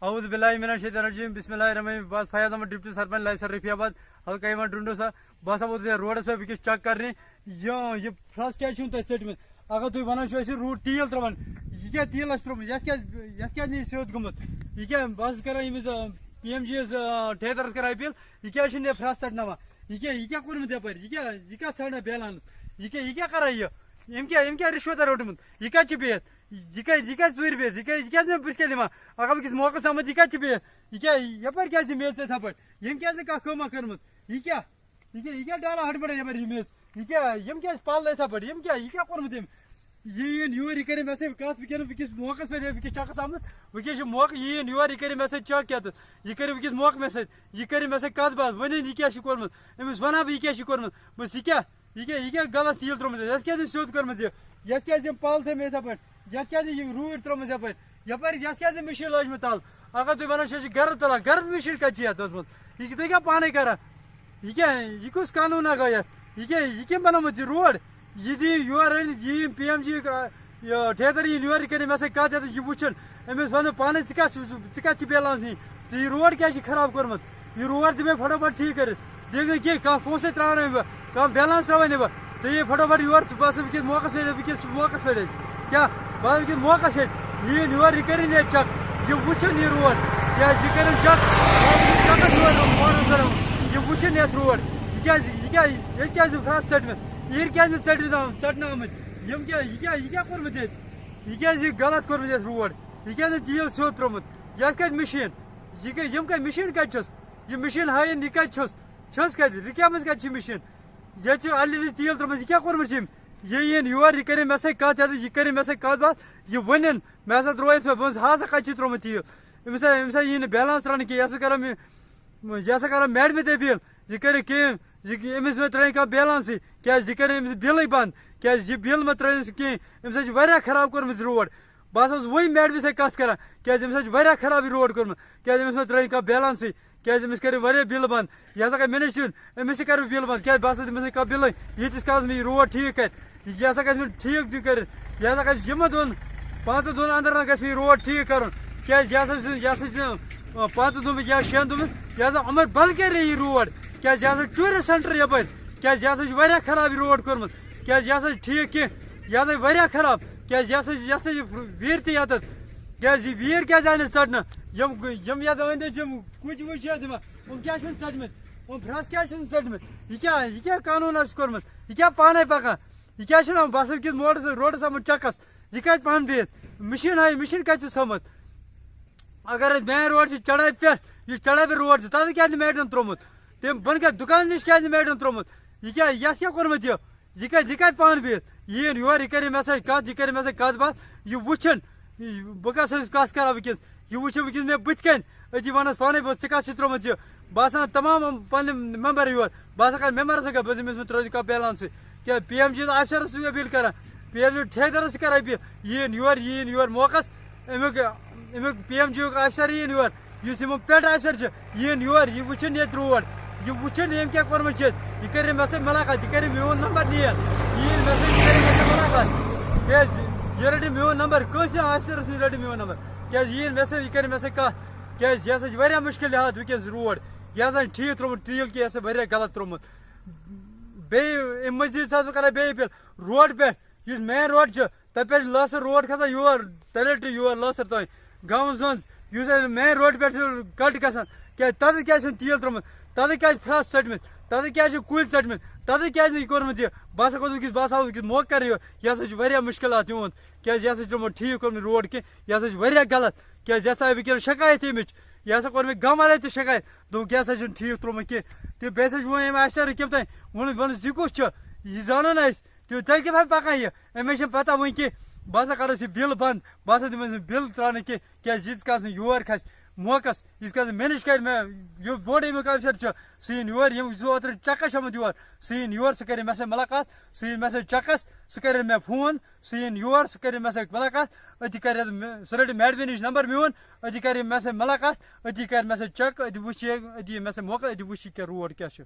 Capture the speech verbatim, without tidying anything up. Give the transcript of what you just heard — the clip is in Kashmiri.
اعوذ باللہ من الشیطان الرجیم، بسم اللہ الرحمن الرحیم۔ بس فیاض احمد، ڈپٹی سرپنچ لائسر رفیع آباد، حلقہ یوان ڈنڈو سا۔ بس آو ژےٚ روڈس پٮ۪ٹھ وٕنکیٚس چیک کرنہِ، یہِ یہِ پھرٛس کیٛازِ چھُنہٕ تۄہہِ ژٔٹمٕژ؟ اگر تُہۍ ونان چھِو أسۍ چھِ روٗٹ تیٖل ترٛاوان، یہِ کیٛاہ تیٖل آسہِ ترٛوومُت؟ یتھ کیٛاہ یتھ کیٛازِ نہٕ یہِ سیوٚد گوٚمُت؟ یہِ کیٛاہ؟ بہٕ حظ کران ییٚمِس پی ایم جی یس ٹھیکہٕ دارس کران اپیل، یہِ کیٛازِ چھُنہٕ یہِ پھرٛس ژٹناوان؟ یہِ کیٛاہ یہِ کیٛاہ کوٚرمُت یپٲرۍ؟ یہِ کیٛاہ یہِ کیٛاہ ژھانڈان بیلنس؟ یہِ کیٛاہ یہِ کیٛاہ کران یہِ؟ أمۍ کیٛاہ أمۍ کیٛاہ رِشوت روٚٹمُت؟ یہِ کتہِ چھُ بِہِتھ؟ یہِ کتہِ یہِ کتہِ ژوٗرِ بِہِتھ؟ یہِ کتہِ یہِ کیٛازِ مےٚ بٕتھِ کَنہِ دِوان؟ اگر وٕنکیٚس موقعس آمُت، یہِ کتہِ چھُ بِہِتھ؟ یہِ کیٛاہ یپٲرۍ کیٛازِ دِمہٕ یِتھے پٲٹھۍ؟ یِم کیٛازِ نہٕ کانٛہہ کٲمہ کٔرمٕژ؟ یہِ کیٛاہ یہِ کیٛاہ یہِ کیٛاہ ڈالا ہٹبڑا یپٲرۍ یِم یہِ کیٛاہ یِم کیٛازِ پَل یِتھے پٲٹھۍ؟ یِم کیٛاہ یہِ کیٛاہ کوٚرمُت أمۍ؟ یہِ یِیِن یور، یہِ کَرِ مےٚ سۭتۍ کَتھ، وٕنکیٚنَس وٕنکیٚس موقعس پٮ۪ٹھ، وٕنکیٚس چَکَس آمُت، وٕنکیٚس چھُ موقعہٕ، یہِ یِیِن یور، یہِ کَرِ مےٚ سۭتۍ چَک کیٛاہ تہٕ یہِ کَرِ وٕنکیٚس موقعہٕ مےٚ سۭتۍ، یہِ کَرِ مےٚ سۭتۍ کَتھ باتھ، وَنہِ یہِ کیٛاہ چھُ کوٚرمُت، أمِس وَنہٕ ہا بہٕ یہِ کیٛاہ چھُ کوٚرمُت، بہٕ یہِ کیٛاہ یہِ کیٛاہ یہِ کیٛاہ غلط تیٖل ترٛوومُت، یَتھ کیٛازِ أمۍ سیوٚد کوٚرمُت یہِ، یَتھ کیٛازِ یِم پَل تھٲومٕتۍ یِتھے پٲٹھۍ، یَتھ کیٛازِ یِم روٗدۍ ترٛٲومٕژ یَپٲرۍ، یَپٲرۍ یَتھ کیٛازِ مِشیٖن لٲجمٕژ تَل؟ اگر تُہۍ وَنان چھِو، یہِ چھِ گَرٕ تُلان، گَرٕ مِشیٖن کَتہِ چھِ یَتھ ٲسمٕژ؟ یہِ کہِ تُہۍ کیٛاہ پانَے کَران؟ یہِ کیٛاہ، یہِ کُس قانوٗن آ گوٚو یَتھ؟ یہِ کیٛاہ، یہِ کٔمۍ بَنومُت یہِ روڈ؟ یہِ دِیِو یور أنِتھ، یہِ یِیِن پی ایم جی یُک، آ، یہِ ٹھیکہٕ دَر یِیِن یور، یہِ کَرِ مےٚ سۭتۍ کَتھ یَتَتھ، یہِ وٕچھُن۔ أمِس وَنہٕ پانَے، ژٕ کَتھ چھُ، ژٕ کَتھ چھِ بیلَنس نِنۍ؟ ژٕ یہِ روڈ کیٛازِ چھِ خراب کوٚرمُت؟ یہِ روڈ دِ مےٚ فٹافٹ ٹھیٖک کٔرِتھ۔ بیٚیہِ نہٕ کینٛہہ، کانٛہہ پونٛسَے ترٛاوَے نہٕ بہٕ، کانٛہہ بیلنس ترٛاوَے نہٕ بہٕ۔ ژٕ یہِ فٹافٹ یور، ژٕ بہٕ آسہٕ وٕنکیٚس موقعس پٮ۪ٹھ، وٕنکیٚس چھُ موقعس پٮ۪ٹھ أسۍ۔ کیٛاہ؟ بہٕ آسہٕ وٕنکیٚس موقعس پٮ۪ٹھ۔ یہِ یِیِن یور، یہِ کٔرِن ییٚتہِ چیک، یہِ وٕچھِن یہِ روڈ۔ کیٛازِ یہِ کٔرِن چیک، بہٕ آسہٕ وٕنکیٚس چیکَس یور، پانَس کَران۔ یہِ وٕچھِن یَتھ روڈ۔ یہِ کیٛازِ، یہِ کیٛازِ، ییٚتہِ کیٛازِ نہٕ فرٛس ژٔٹمٕتۍ؟ یہِ کیٛازِ نہٕ ژٔٹمٕتۍ آمٕتۍ، ژَٹنہٕ آمٕتۍ؟ یِم کیٛاہ، یہِ کیٛاہ، یہِ کیٛاہ کوٚرمُت ییٚتہِ؟ یہِ کیٛازِ یہِ غلط کوٚرمُت یَتھ روڈ؟ یہِ کیٛازِ نہٕ تیٖل سیوٚد ترٛوومُت؟ یَتھ کَتہِ مِشیٖن؟ یہِ کَتہِ، یِم کَتہِ مِشیٖن کَتہِ چھَس؟ یہِ مِشیٖن ہاوٕنۍ یہِ کَتہِ چھَس؟ چھَس کَتہِ؟ رِکیمٕژ کَتہِ چھِ مِشیٖن؟ ییٚتہِ چھِ اَلہِ تہِ تیٖل ترٛوومُت، یہِ کیٛاہ کوٚرمُت چھِ أمۍ؟ یہِ یِیِن یور، یہِ کَرِ مےٚ سۭتۍ کَتھ، یَتھ، یہِ کَرِ مےٚ سۭتۍ کَتھ باتھ، یہِ وَنن، مےٚ ہسا ترٛوو یِتھ پٲٹھۍ، بہٕ وَنس، ہا سا کَتہِ چھِ ترٛوومُت تیٖل؟ أمِس ہا، أمِس ہا یی نہٕ بیلنس ترٛاونہٕ کینٛہہ، یہِ ہسا کَران مےٚ، یہِ ہسا کَران میڈمہِ تہِ اپیٖل، یہِ کَرِ کٲم، یہِ، أمِس مہ ترٛٲیِن کانٛہہ بیلنسٕے، کیٛازِ یہِ کَرِ أمِس بِلٕے بنٛد، کیٛازِ یہِ بِل مہ ترٛٲیِن سُہ کِہیٖنۍ، أمِس ہا چھِ واریاہ خراب کوٚرمُت یہِ روڈ۔ بہٕ ہسا اوسُس وۄنۍ میڈمہِ سۭتۍ کَتھ کَران، کیٛازِ أمِس ہا چھِ واریاہ خراب یہِ روڈ کوٚرمُت، کیٛازِ أمِس مہ ترٛٲیِن کانٛہہ بیلنسٕے، کیٛازِ أمِس کَرِ واریاہ بِل بنٛد۔ یہِ ہسا کَرِ مےٚ نِش یُن، أمِس تہِ کَرٕ بہٕ بِل بنٛد، کیٛازِ بہٕ ہسا دِمَس نہٕ کانٛہہ بِلٕے، ییٖتِس کالَس مےٚ یہِ روڈ ٹھیٖک کَرِ۔ یہِ ہسا گژھِ وۄنۍ ٹھیٖک تہِ کٔرِتھ، یہِ ہسا گژھِ یِمَن دۄن پانٛژَن دۄہَن اندر اندر گژھِ مےٚ یہِ روڈ ٹھیٖک کَرُن، کیٛازِ یہِ ہسا چھُ، یہِ ہسا چھُ، آ، پانٛژَن دۄہَن یا شٮ۪ن دۄہَن، یہِ ہسا عمر بل کَرِ یہِ روڈ، کیٛازِ یہِ ہسا چھُ ٹوٗرِسٹ سینٹر یَپٲرۍ، کیٛازِ یہِ ہسا چھُ واریاہ خراب یہِ روڈ کوٚرمُت، کیٛازِ یہِ ہسا چھُ ٹھیٖک کینٛہہ، یہِ ہسا چھُ واریاہ خراب، کیٛازِ یہِ ہسا چھُ، یہِ ہسا چھُ ویٖر تہِ یَتَتھ، کیٛازِ یہِ ویٖر کیٛازِ آیہِ نہٕ ژَٹنہٕ؟ یِم، یِم یَتھ أنٛدۍ أنٛدۍ چھِ، یِم کُج وُج چھِ یَتھ یِوان، یِم کیٛازِ چھِنہٕ ژَٹمٕتۍ؟ یِم پھرٛس کیٛازِ چھِنہٕ ژٔٹمٕتۍ؟ یہِ کیٛاہ، یہِ کیٛاہ قانوٗن آسہِ کوٚرمُت؟ یہِ کیٛاہ پانَے پَکان؟ یہِ کیٛازِ چھِنہٕ بَسَس کِس موٹرَس، روڈَس آمُت چَکَس؟ یہِ کَتہِ پَہَن بِہِتھ؟ مِشیٖن ہاے، مِشیٖن کَتہِ چھِ تھٲومٕژ؟ اگر أسۍ مین روڈ چھِ چڑھایہِ پٮ۪ٹھ، یُس چڑھایہِ پٮ۪ٹھ روڈ چھِ، تَتھ کیٛازِ نہٕ میڈَم ترٛوومُت؟ تَمہِ بۄنہٕ کَنہِ دُکانَس نِش کیٛازِ نہٕ میڈَم ترٛوومُت؟ یہِ کیٛاہ، یَتھ کیٛاہ کوٚرمُت یہِ؟ یہِ کَتہِ، یہِ کَتہِ پَہَن بِہِتھ؟ یہِ یِن یور، یہِ کَرِ مےٚ سۭتۍ کَتھ، یہِ کَرِ مےٚ سۭتۍ کَتھ باتھ، یہِ وٕچھَن، یہِ، بہٕ کَس سۭتۍ کَتھ کَرٕ وٕنکیٚس؟ یہِ وٕچھِ وٕنکیٚس مےٚ بٕتھِ کَنہِ، أتی وَنَس پانَے، بہٕ، ژےٚ کَتھ چھِ ترٛوومُت یہِ؟ بہٕ آسان تمام یِم پنٕنۍ ممبر یور، بہٕ ہسا کرٕ ممبرس سۭتۍ کتھ، بہٕ دِمہٕ أمِس منٛز ترٲوزِ کانٛہہ بیلنسٕے۔ کیٛاہ پی ایم جی یس آفسرس سۭتۍ اپیل کران، پی ایم جی ٹھیکدرس سۭتۍ کران اپیل، یہِ یِن یور، یہِ یِن یور موقعس، امیُک، امیُک پی ایم جی یُک آفسر یِن یور، یُس یِمن پٮ۪ٹھ آفسر چھِ، یہِ یِن یور، یہِ وٕچھن ییٚتہِ روڈ، یہِ وٕچھن ییٚمۍ کیٛاہ کوٚرمُت چھِ ییٚتہِ، یہِ کَرِ مےٚ سۭتۍ مُلاقات، یہِ کَرِ میون نمبر نِیَن، یہِ یِن مےٚ سۭتۍ، یہِ کَرِ مےٚ سۭتۍ مُلاقات۔ کیٛازِ یہِ رَٹہِ میون نمبر، کٲنٛسہِ آفسرس نِش رَٹہِ میون نمبر، کیٛازِ یہِ یِن مےٚ سۭتۍ، یہِ کَرِ مےٚ سۭتۍ کَتھ۔ کیٛازِ یہِ ہسا چھِ واریاہ مُشکِل حالات وٕنکیٚنَس روڈ۔ یہِ ہسا چھِ ٹھیٖک ترٛوومُت تیٖل کینٛہہ، یہِ ہسا واریاہ غلط ترٛوومُت۔ بیٚیہِ اَمہِ مٔزیٖد چھُس بہٕ کران بیٚیہِ اپیل، روڈ پٮ۪ٹھ یُس مین روڈ چھُ، تَتہِ پٮ۪ٹھ لٲسر روڈ کھسان یور، ڈایریکٹ یور لٲسر تام، گامَس منٛز یُس اَسہِ مین روڈ پٮ۪ٹھ چھُ کٹ گژھان، کیٛازِ تَتٮ۪تھ کیٛازِ چھُنہٕ تیٖل ترٛوومُت؟ تَتٮ۪تھ کیٛازِ چھِ پھرٛس ژٔٹمٕتۍ؟ تَتٮ۪تھ کیٛازِ چھِ کُلۍ ژٔٹمٕتۍ؟ تَتٮ۪تھ کیٛازِ نہٕ یہِ کوٚرمُت یہِ؟ بہٕ ہسا گوٚژھُس وٕنکیٚس، بہٕ ہسا آوُس وٕنکیٚس موقعہٕ کرنہِ یور۔ یہِ ہسا چھُ واریاہ مُشکِلات یِہُنٛد، کیٛازِ یہِ ہسا چھُ ترٛوومُت ٹھیٖک کوٚرمُت روڈ کینٛہہ، یہِ ہسا چھُ واریاہ غلط۔ کیٛازِ یہِ ہسا آیہِ وٕنکیٚنَس شکایت ییٚمِچ، یہِ ہسا کوٚر مےٚ گامہٕ والٮ۪ن تہِ شکایت، دوٚپُکھ، یہِ ہسا چھُنہٕ ٹھیٖک ترٛوومُت کینٛہہ۔ تہٕ بیٚیہِ ہسا چھُ وۄنۍ أمۍ آفسرَن کٔمۍ تام ووٚنُکھ، ووٚنُس، یہِ کُس چھُ؟ یہِ زانو نہٕ أسۍ۔ تہٕ تیٚلہِ کِتھ پٲٹھۍ پَکان یہِ؟ أمِس چھَنہٕ پَتہ وٕنہِ کینٛہہ۔ بہٕ ہسا کَرَس یہِ بِل بنٛد، بہٕ ہسا دِمَس نہٕ بِل ترٛاونہٕ کینٛہہ، کیٛازِ ییٖتِس کالَس نہٕ یور کھسہِ موقعس، ییٖتِس کالَس نہٕ مےٚ نِش کَرِ، مےٚ یہِ بوٚڑ اَمیُک آفسر چھُ، سُہ یِن یور، ییٚمۍ سُہ اوترٕ چَکَس چھُ آمُت یور، سُہ یِن یور، سُہ کَرِ مےٚ سۭتۍ مُلاقات، سُہ یِن مےٚ سۭتۍ چَکَس، سُہ کَرِ مےٚ فون، سُہ یِن یور، سُہ کَرِ مےٚ سۭتۍ مُلاقات، أتی کَرِ مےٚ، سُہ رَٹہِ میڈمہِ نِش نمبر میون، أتی کَرِ مےٚ سۭتۍ مُلاقات، أتی کَرِ مےٚ سۭتۍ چَک، أتی وٕچھِ یہِ، أتی یی مےٚ سۭتۍ موقعہٕ، أتی وٕچھِ یہِ کیٛاہ روڈ کیٛاہ چھُ۔